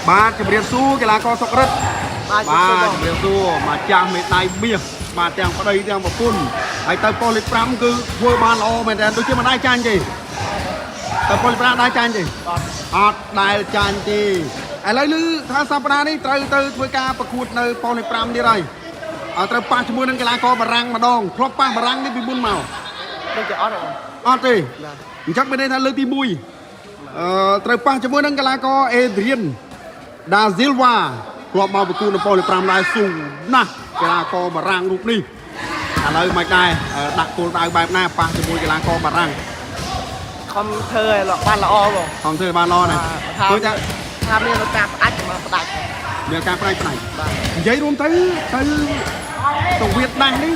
បាទជម្រាបសួរកីឡាករសុក្រិត បាទ បាទជម្រាបសួរម្ចាស់មេដៃមាសបាទទាំងប្តីទាំងប្រពន្ធហើយទៅប៉ុស្តិ៍លេខ5គឺធ្វើបានល្អមែនតើដូចជាមិនដែរចាញ់ទេទៅប៉ុស្តិ៍លេខ5ដែរចាញ់ទេអត់ដែលចាញ់ទេឥឡូវឮថាសប្តាហ៍នេះត្រូវទៅធ្វើការប្រកួតនៅប៉ុស្តិ៍លេខ5ទៀតហើយអត់ត្រូវប៉ះជាមួយនឹងកីឡាករបារាំងម្ដងធ្លាប់ប៉ះបារាំងនេះពីមុនមក ដូចជាអត់បង អត់ទេ បាទ អញ្ចឹងមានន័យថាលើកទី1អឺត្រូវប៉ះជាមួយនឹងកីឡាករអេឌ្រៀនដាស៊ីលវ៉ាធ្លាប់មកប្រកួតនៅប៉ុស្តិ៍លេខ5ដែរស៊ូណាស់កីឡាករបារាំងរូបនេះឥឡូវមិនដែរដាក់គោលដៅបែបណាប៉ះជាមួយកីឡាករបារាំង ខំធ្វើឲ្យបានល្អបង ខំធ្វើឲ្យបានល្អណាស់ ថា ព្រោះថា ថាមានឱកាសផ្ដាច់មកផ្ដាច់ មានការផ្ដាច់ផ្ដាច់ បាទ និយាយរួមទៅទៅទៅវៀតដាស់នេះ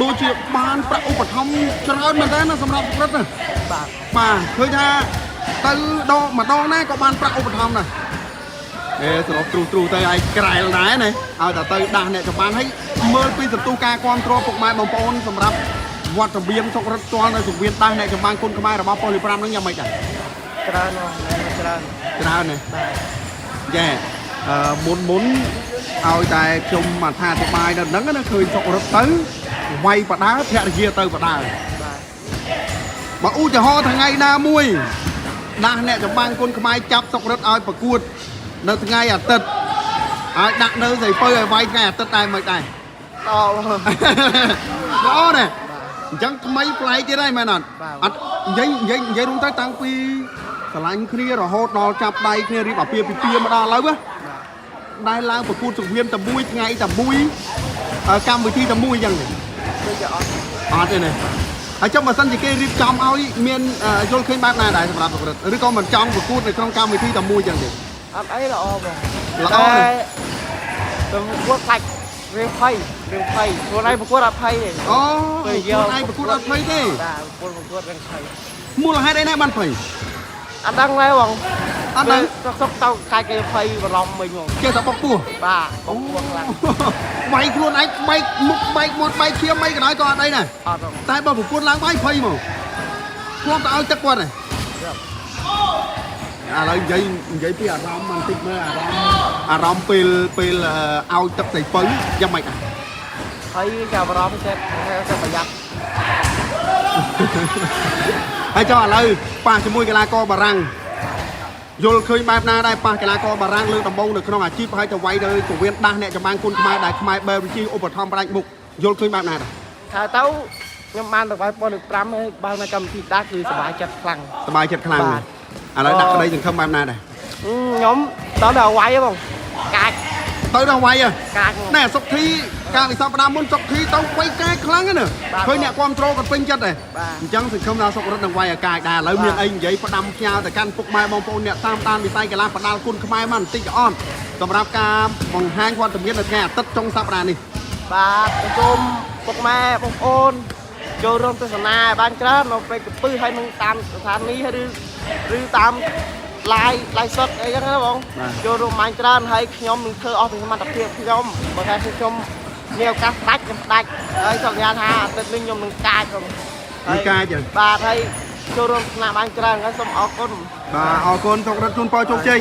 ដូចជាបានប្រាក់ឧបត្ថម្ភច្រើនមែនតើណាសម្រាប់ប្រព្រឹត្តណា បាទ បាទឃើញថាទៅដកម្ដងណាក៏បានប្រាក់ឧបត្ថម្ភដែរអេសរុបទ្រុសទ្រុសទៅឲ្យក្រែលដែរណាឲ្យតែទៅដាស់អ្នកចម្បានឲ្យមើលពីសន្ទុះការគ្រប់គ្រងពុកម៉ែបងប្អូនសម្រាប់វត្តមានសុករត់ផ្ទាល់នៅសង្វៀនដាស់អ្នកចម្បានគុណខ្មែររបស់ប៉ុស្តិ៍លេខ5ហ្នឹងយ៉ាងម៉េចដែរ ច្រើនបងច្រើន ច្រើនណាស់ បាទ យ៉ែអឺមុនមុនឲ្យតែខ្ញុំអត្ថាធិប្បាយនៅហ្នឹងណាឃើញសុករត់ទៅវាយបដាភរិយាទៅបដា បាទ បើឧទាហរណ៍ថ្ងៃណាមួយដាស់អ្នកចម្បាំងគុណខ្មែរចាប់សុករិទ្ធឲ្យប្រកួត នៅថ្ងៃអាទិត្យឲ្យដាក់នៅស្រីពៅឲ្យវាយថ្ងៃអាទិត្យដែរមិនដែរ តបង ល្អណាស់អញ្ចឹងថ្មីប្លែកទៀតហើយមែនអត់ បាទ អត់និយាយនិយាយនិយាយរួមទៅតាំងពីស្រឡាញ់គ្នារហូតដល់ចាប់ដៃគ្នារៀបអាពាហ៍ពិពាហ៍មកដល់ឥឡូវណាដែលឡើងប្រកួតសង្វៀនតែមួយថ្ងៃតែមួយកម្មវិធីតែមួយអញ្ចឹងទេ ដូចជាអត់ អត់ទេណាហើយចុះបើសិនជាគេរៀបចំឲ្យមានយល់ឃើញបែបណាដែរសម្រាប់ប្រកួតឬក៏មិនចង់ប្រកួតនៅក្នុងកម្មវិធីតែមួយចឹងទេ អត់អីល្អបង ល្អណាស់ តែប្រកួតសាច់រឿងភ័យរឿងភ័យខ្លួនឯងប្រកួតអត់ភ័យទេ អូខ្លួនឯងប្រកួតអត់ភ័យទេ បាទប្រកួតប្រកួតរឿងភ័យ មូលហេតុអីណាបានភ័យ អត់ដឹងដែរបង អត់ដឹង សុកសុកទៅកាច់គេភ័យបន្លំវិញបង ចេះតែបុកពោះ បាទបុកពោះខ្លាំង វាយខ្លួនឯងបែកមុខបែកមាត់បែកឈាមអីក៏ដោយក៏អត់អីដែរ អត់បង តែបើប្រកួតឡើងបាយភ័យមកធ្លាប់តែឲ្យទឹកគាត់ទេឥឡូវនិយាយនិយាយពីអារម្មណ៍បន្តិចមើលអារម្មណ៍អារម្មណ៍ពេលពេលឲ្យទឹកស្រីពៅយ៉ាងម៉េចដែរ ភ័យចាប់អារម្មណ៍ចេះចេះប្រយ័ត្ន ហើយចុះឥឡូវប៉ះជាមួយកីឡាករបារាំងយល់ឃើញបែបណាដែរប៉ះកីឡាករបារាំងលើកដំបូងនៅក្នុងអាជីពហើយទៅវាយទៅពវៀនដាស់អ្នកចម្បាំងគុណខ្មែរដែលខ្មែរបែបវិជាឧបត្ថម្ភផ្ដាច់មុខយល់ឃើញបែបណាដែរ ថាទៅខ្ញុំបានទៅវាយប៉ុនលេខ5ហើយបាននៅកម្មវិធីដាស់គឺសប្បាយចិត្តខ្លាំង សប្បាយចិត្តខ្លាំង បាទ ឥឡូវដាក់ក្តីសង្ឃឹមបែបណាដែរ ខ្ញុំដល់ដល់វាយហ៎បងកាច់ ទៅដល់វាយហ៎ កាច់ហ្មង ណែសុកធីកាលពីសប្តាហ៍មុនសុកធីទៅវាយកាយខ្លាំងណាស់ បាទ ឃើញអ្នកគ្រប់ត្រូលគាត់ពេញចិត្តដែរ បាទ អញ្ចឹងសង្ឃឹមថាសុករត់នឹងវាយអាកាយដែរឥឡូវ បាទ មានអីនិយាយផ្ដាំផ្ញើទៅកាន់ពុកម៉ែបងប្អូនអ្នកតាមដានវិស័យកីឡាផ្ដាល់គុណខ្មែរមកបន្តិចក៏អត់សម្រាប់ការបង្ហាញវត្តមាននៅថ្ងៃអាទិត្យចុងសប្តាហ៍នេះ បាទប្រជុំពុកម៉ែបងប្អូនចូលរួមទស្សនាឲ្យបានច្រើននៅពេលកពឹសហើយនឹងតាមស្ថានីយ៍ឬឬតាម live live សុតអីចឹងណាបងចូលរួមបានច្រើនហើយខ្ញុំនឹងធ្វើអស់ពីសមត្ថភាពខ្ញុំបើថាខ្ញុំមានឱកាសផ្ដាច់ខ្ញុំផ្ដាច់ហើយសន្យាថាអាទិត្យនេះខ្ញុំនឹងកាចបង នឹងកាចហ៎ បាទហើយចូលរួមទស្សនាបានច្រើនហើយសូមអរគុណ បាទអរគុណសុករត់ជូនពរជោគជ័យ